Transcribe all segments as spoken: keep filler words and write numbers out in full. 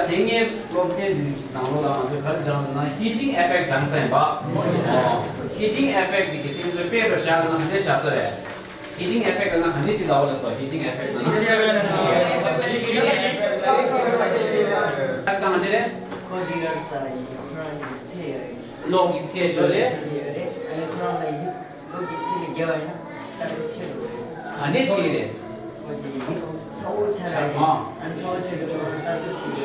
དེ་སྔའི་སློབ་ཚན་འདི་ནང་ལོགས་ལ་ང་ཚོས་ག་རེ་སྦྱངས་ཟེར་ན། ཧི་ཊིང་ཨེ་ཕེག་སྦྱངས་ས་ཡིན་པ། ཧི་ཊིང་ཨེ་ཕེག་འདི་གལ་སྲིད་ང་ཚོས་དཔེ་རུ་བཞག་ན་ག་འདྲས་བཞག་ས་རེད། ཧི་ཊིང་ཨེ་ཕེག་ལབ་ན་ག་འདྲས་ཅིག་ལབ་པ་ལབ་སོང་། ཧི་ཊིང་ཨེ་ཕེག་ལབ་ན། ཨ་ད་ག་འདྲས་རེད། ཁོ་འདི་ག་ས་ཡི་ཁོ་རང་གི་ཚེ་ཡོད་རེད། གློག་གི་ཚད་ཤོར་རེད། ཡོད་རེད། ཨ་ནི་ཁོ་རང་ལ་ཡིག་གློག་གི་ཚད་ལས་བརྒལ་བ་ཡིན་ན་ལྟ་རྒྱུ་ཆེ་རུ་རེད། ག་འདྲས་ཆེ་རེད། ཨོ་དེ་ཡིག་ཚ་བོ་ཆགས་རེད། ཨ་ནི་ཚ་བོ་ཆགས་རེད། ཁོ་རང་ལྟ་རྒྱུ་དེ་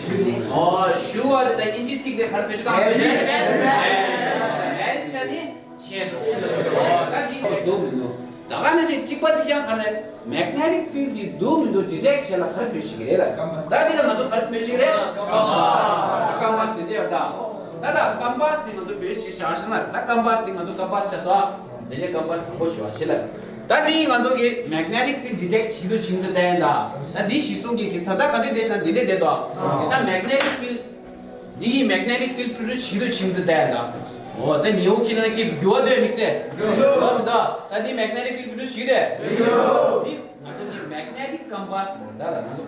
ཞུ་རེད། ཨོ་ཞུ་བ་དེ་དང་དབྱིན་ཇི་ཚིག་དེ་ག་རེ་བེད་སྤྱོད་བཏང་ཟེར་ན། རེད་ཆ་ནི་ཆེ་རུ། ཨོ་ད་འདི་ཁོ་འདུག་མི་འདུག་ད་ག་ནང་བཞིན་གཅིག་པ་གཅིག་རྐྱང་ག་རེ་རེད། མེག་ནེ་ཊིག་ཕིལ་གྱི་འདུག་མི་འདུག་ཌི་ཊེག་བྱེད་ལ་ག་རེ་བེད་སྤྱོད་བྱེད་ཀྱི་རེད་ལ། ད་འདི་ལ་ང་ཚོ་ག་རེ་བེད་སྤྱོད་ཀྱི་རེད། ཀམ་པ་སི། ཀམ་པ་སི་ཟེར་ཡོད་ད། ད་ད་ཀམ་པ་སི་དེ་ང་ཚོ་བེད་སྤྱོད་བྱེད་བཞག་ན། ད་ཀམ་པ་སི་དེ་ང་ཚོ་ཀམ་པ་སི་བྱས་སོང་། དེ་ནས་ཀམ་པ་སི་དང་པོ་ཞུ་བ་བྱེད་ལ། ད་འདི་ང་ཚོ་གི་མེག་ནེ་ཊིག་ཕིལ་ཌི་ཊེག་བྱེད་དུ་བྱིན་དུ་བསྡད་ཡིན་ད། ད་འདི་གཞི་བཟུང་གི་གི་ས་ད་ག་འདྲས་བསྡད་ན་འདི་འདྲས་བསྡད་དོ། ད་མེག་ནེ་ཊིག་ཕིལ། འདི་ཡི་མེག་ནེ་ཊིག་ཕིལ་པྲོ་ཌུ་སི་བྱེད་དུ་བྱིན་དུ་བསྡད་ཡིན་ད། འོ་ད་ཉེ་བོ་ཁྱེད་རང་གི་འགྱུར་བ་འདོད་མི་སེ། འགྱུར་བ་མི་ད། ད་འདི་མེག་ནེ་ཊིག་ཕིལ་པྲོ་ཌུ་སི་བྱེད་དེ། འདི་ང་ཚོ་གི་མེག་ནེ་ཊིག་ཀམ་པ་སི་ད་ལ་ང་ཚོ།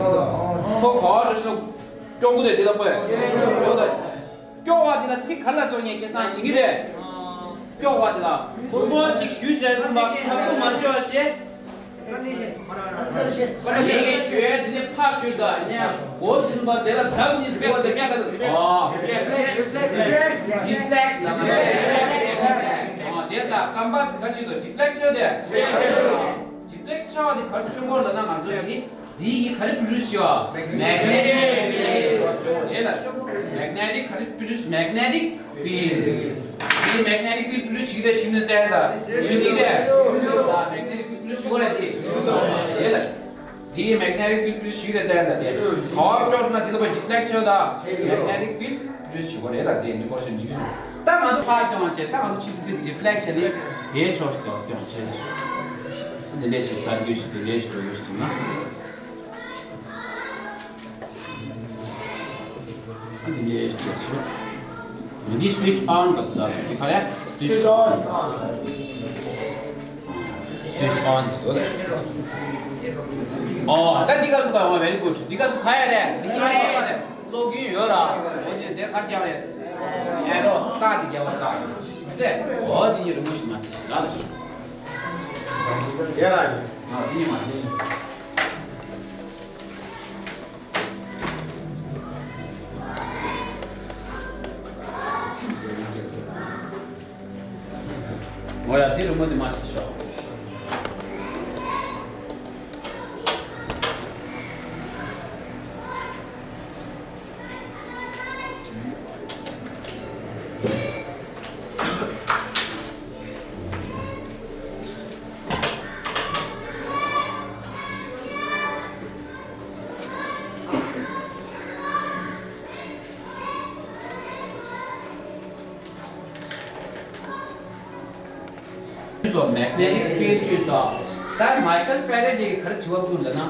ཁོ་ག་བ་འགྲོ་ཤི་ལ་སྐྱོ་པོ་དེ་འདི་ལ་པོ་ཡ། འགྱུར་བ་དེ་ལ་ཁྱེད་སང་བྱིན་གྱི་དེ། སྐྱོ་བ་དེ་ལ་ཕུར་བུ་གཅིག་ཞུས་བྱས་ཟིན་པ་ཕ་ཕུ་མ་ཞུ་བ་བྱས། ཨ་ནི་ཞུས་དེ་ནས་ཕ་ཞུས་ད་ནས་འགོ་འཛིན་པ་དེ་ལ་ཐབས་ནི་འགྲོ་བ་དེ་ཀྱང་ད་ཨོ། ཌི་ཕི་ལེག་ཊི། ཌི་ཕི་ལེག་ཊི་ལ་མ་ཟེར། ཨོ་དེ་ལ་ཀམ་པ་སི་ག་ཅིག་དོ་ཌི་ཕི་ལེག་ཊི་ཆགས་དེ། ཌི་ཕི་ལེག་ཊི་ཆགས་པ་དེ་ག་རེ་མཚོན་གྱི་ཡོད་ལབ་ན་ང་ཚོ་ཡ་གི། འདི་ཡིས་ག་རེ་པྲོ་ཌུ་སི་བྱེད་པ། མེག་ནེ་ཊིག་ཕིལ་ལ། མེག་ནེ་ཊིག་ག་རེ་པྲོ་ཌུ་སི། མེག་ནེ་ཊིག་ཕིལ། འདི་མེག་ནེ་ཊིག་ཕིལ་པྲོ་ཌུ་སི་བྱེད་དེ་བྱིན་ནས་བསྡད་ད། ཡོད་འདི་རེད། མེག་ནེ་ཊིག་ཕིལ་པྲོ་ཌུ་སི་བྱེད་དེ་བསྡད་ད། འདི་འདི་མེག་ནེ་ཊིག་ཕིལ་པྲོ་ཌུ་སི་བྱེད་དེ་བསྡད་ད་དེ། ག་བ་སྐྱོར་ན་དེ་ལ་པ་ཌི་ཕི་ལེག་ཊི་ཆགས་ད། མེག་ནེ་ཊིག་ཕིལ་པྲོ་ཌུ་སི་བྱེད་དགོས་རེད་ལ། དེ་འདི་སྐོར་ཞིག་འཇིགས་སོང་། ད་ང་ཚོ་ཕར་སྐྱོང་བ་བྱས། ད་ང་ཚོ་ཕྱི་ཚུལ་ཌི་ཕི་ལེག་ཊི་བྱས་ནས་དེའི་ཕྱོགས་སུ་སྐྱོང་བྱས་ལ། འདི་འདྲས་ཞིག་ལྟ་རྒྱུ་ཞིག་འདི་འདྲས་ཞིག་འགྲོ་རྒྱུ་ཞིག་བྱུང་ན། འདི་འདྲས་ཞིག་བྱས་ཤོག་འདི་སུའི་ཆི་ཨོན་ག་ཚོད་ལ་འདི་ག་རེ། སུའི་ཆི་ཨོན། སུའི་ཆི་ཨོན་ཟེར་དགོས་ལ། ཨོ་ད་འདི་སྐབས་སུ་ག་ཡོང་བ། very good། འདི་སྐབས་སུ་ག་ཡ་རེད། འདི་ག་ཡ་རེད། གློག་རྒྱུན་ཡོད་ར། འོ་ཞེས་དེ་གར་རྒྱག་རེད། ཨེ་རོ་ཀ་འདི་རྒྱག་པ་ཀ་ཟེར། འོ་འདི་གཉིས་རི་མོ་ཞིག་མ་བྱེད་ཤིག་ལ་ལ་ཞིག་ཡ་ར་ཡིན། ཨ་འདི་གཉིས་མ་བྱེད་ཤིག་འོ་ཡ་འདི་རི་མོ་འདི་མ་བྱེད་ཤོག་སོ་མེག་ནེ་ཊིག་ཕིལ་ཌི་སོ། ད་མའི་ཁེལ་ཕེ་རེ་ཌེ་གིས་ག་རེ་དྲི་བ་བསྐུར་ལབ་ན།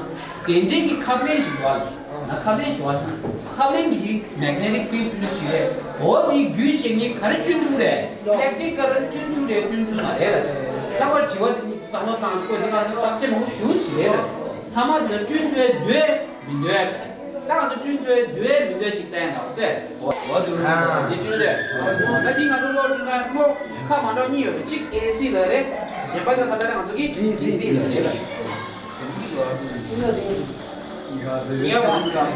དེ་འདྲའི་གི་ཁ་བརྡའི་ཞིག་འདུག་ཨ། ན་ཁ་བརྡའི་དྲི་བ་ཞིག་ན། ཁ་བརྡའི་གི་མེག་ནེ་ཊིག་ཕིལ་ཌི་ཞིག་རེད། འོ་དེའི་རྒྱུས་བྱས་ནས་ག་རེ་སྐྱོན་འདུག་རེད། ལེགས་ཀྱི་ག་རེ་སྐྱོན་འདུག་རེད། སྐྱོན་འདུག་མ་རེད་ལ། ལྷག་པར་དྲི་བ་དེ་ནི་བསམ་བློ་བཏང་ཆོག་གོ། འདི་ག་ནི་བརྟག་དཔྱད་མང་པོ་ཞུ་ཞིག་རེད་ལ། ཐ་མ་དེ་སྐྱོན་འདུག་འདུག་མི་འདོད། ད་ང་ཚོ་བསྐྲུན་ཐུབ་འདོད་མི་འདོད་ཅིག་བསྟན་དང་ཟེར། འོ་འོ་འདུག་རེད། འདི་བསྐྲུན་རེད། ད་འདི་ང་ཚོ་གློག་བསྐྲུན་ན་གློག་ཁ་མ་འདྲ་གཉིས་ཡོད་རེད། གཅིག་ཨེ་སི་ལ་རེད། གཞན་པ་ནི་ཁ་ད་རེད། ང་ཚོ་གི་ཌི་སི་ལ་རེད་ལ། ཉེ་བ་འདུག་ད།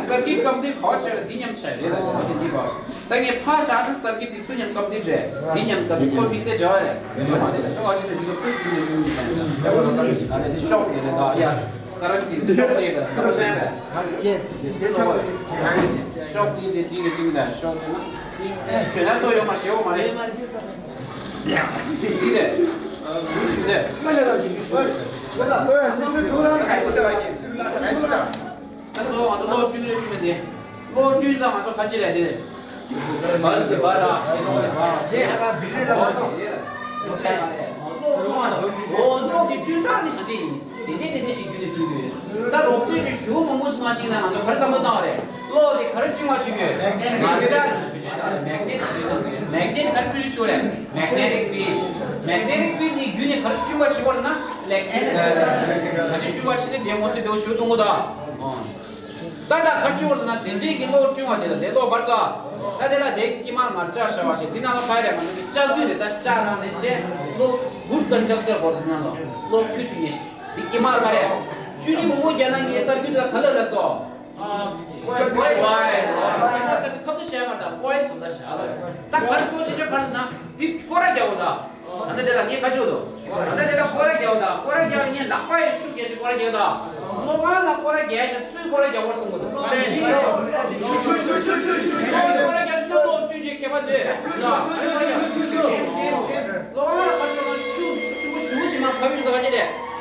སར་ཀིཊ་སྐམ་དུས་ག་བ་ཆགས་རེད། འདི་མཉམ་ཆགས་རེད་ལ། ག་བ་ཆགས་འདི་ག་བ་ཆགས། ད་ངས་ཕར་བཞག་ན་སར་ཀིཊ་འདི་སུ་མཉམ་སྐམ་དུས་རེད། འདི་མཉམ་སྐམ་དུས་ཁོ་དམིགས་བསལ་འབྲེལ་བ་རེད། ཡོད་མ་རེད་ལ། ད་ག་བ་ཆགས་ན་འདི་ག་ཚུར་བསྐྲུན་ནས་བསྐྲུན་གྱི་ཡིན་ད། ད་འདི་ཤོག་དེ་རེད་ད་ཡ། ཀ་ར་ཏི་ཤོག་དེ་རེད་ད། ཤོག་དེ་དེ་དེ་དེ་དེ་ད་ཤོག་དེ་ན་ཞོན་ན་སོ་ཡོད་མ་ཞེ་བོ་མ་རེད། འདི་རེད། ཨ་ཟུར་ཞིག་རེད། ད་ལྟ་ང་ཚོ་ང་ཚོ་གློག་བཅུ་རེ་བཅུ་མེད་དེ། གློག་བཅུ་ཙམ་ང་ཚོ་ཁ་ཕྱེ་རེད་དེ། བར་ཟེར་བར་ར། འོ་འདུག་གི་བསྐྲུན་སྟངས་ནི་ག་འདྲ་ཡིན། དེ་འདྲས་དེ་འདྲས་ཞིག་བརྒྱུད་ནས་བསྐྲུན་དགོས། ད་རོབ་ཙམ་གྱི་ཞུ་མང་པོ་ཞིག་མ་ཤེས་ན་ང་ཚོ་ག་རེ་བསམ་བློ་བཏང་བ་རེད། གློག་དེ་ག་རེ་བཅིངས་པ་བྱེད་དགོས། ང་ཅག་ནང་བཞིན་བྱེད་ཆོག་མེག་ནེ་ཊི་བྱེད་ཆོག་མེག་ནེ་ཊི་ག་རེ་བསྐྲུན་ཆོག་རེད། མེག་ནེ་ཊིག་ཕིལ། མེག་ནེ་ཊིག་ཕིལ་དེ་བརྒྱུད་ནས་ག་རེ་བཅིངས་པ་བྱེད་དགོས་ལབ་ན་ལེག་ཊིག་ག་རེ་བཅིངས་པ་བྱེད་ནས་དེ་ངོ་ཚ་དེ་བ་ཞུ་གཏོང་གོ་ད། ད་ད་ག་ཆུ་བོ་ལ་ན་དེ་འདྲའི་གི་གློག་བཅུང་བ་དེ་ལ་དེ་གློག་འབར་ས། ད་དེ་ལ་དེ་དཀྱིལ་མ་མར་ལྕགས་བྱ་བ་ཞིག་དེ་ནང་ལ་ཕ་རེ་མ་ནུ་ལྕགས་དུས་དེ་ད་ལྕགས་རང་ལས་བྱས་གློག་good conductor་གོ་དེ་ནང་ལ་གློག་ཁུ་དུ་ཉེ་ཞིག་དེ་དཀྱིལ་མ་ལ་ཕ་རེ་བཅུ་གཉིས་མོ་མོ་རྒྱ་ནག་གི་ལྟར་རྒྱུ་དེ་ལ་ག་ལ་ལ་སོ། ཁ་བུ་ཤ་མ་ད་ཀོའི་སོ་ད་ཤ་ལ་ད་ག་རེ་ཚོ་ཤི་ཤ་ག་ལ་ན་དེ་སྐོར་ར་རྒྱ་བོ་ད། ཨ་ནི་དེ་ལ་ངས་ཁ་ཆུ་དོ། ཨ་ནི་དེ་ལ་སྐོར་ར་རྒྱག་དང་སྐོར་ར་རྒྱག་ངས་ལག་པ་ཡི་ཤུགས་རྒྱག་ཞིག་སྐོར་ར་རྒྱག་དང་། སློབ་དཔོན་ལ་སྐོར་ར་རྒྱག་ཞིག་སུས་སྐོར་ར་རྒྱག་པར་གསུང་གི་འདུག་སྐོར་ར་རྒྱག་ཞིག་སློབ་དཔོན་ཅུང་ཅིག་མཁས་པ་འདོད་ན། སློབ་དཔོན་ལ་ཁ་ཆུ་དང་ཤུགས་ཆུང་ཆུང་པོ་ཞུ་ཞིག་མ་ཕབ་ཡིན་ཟ་ག་ཅི་ལས།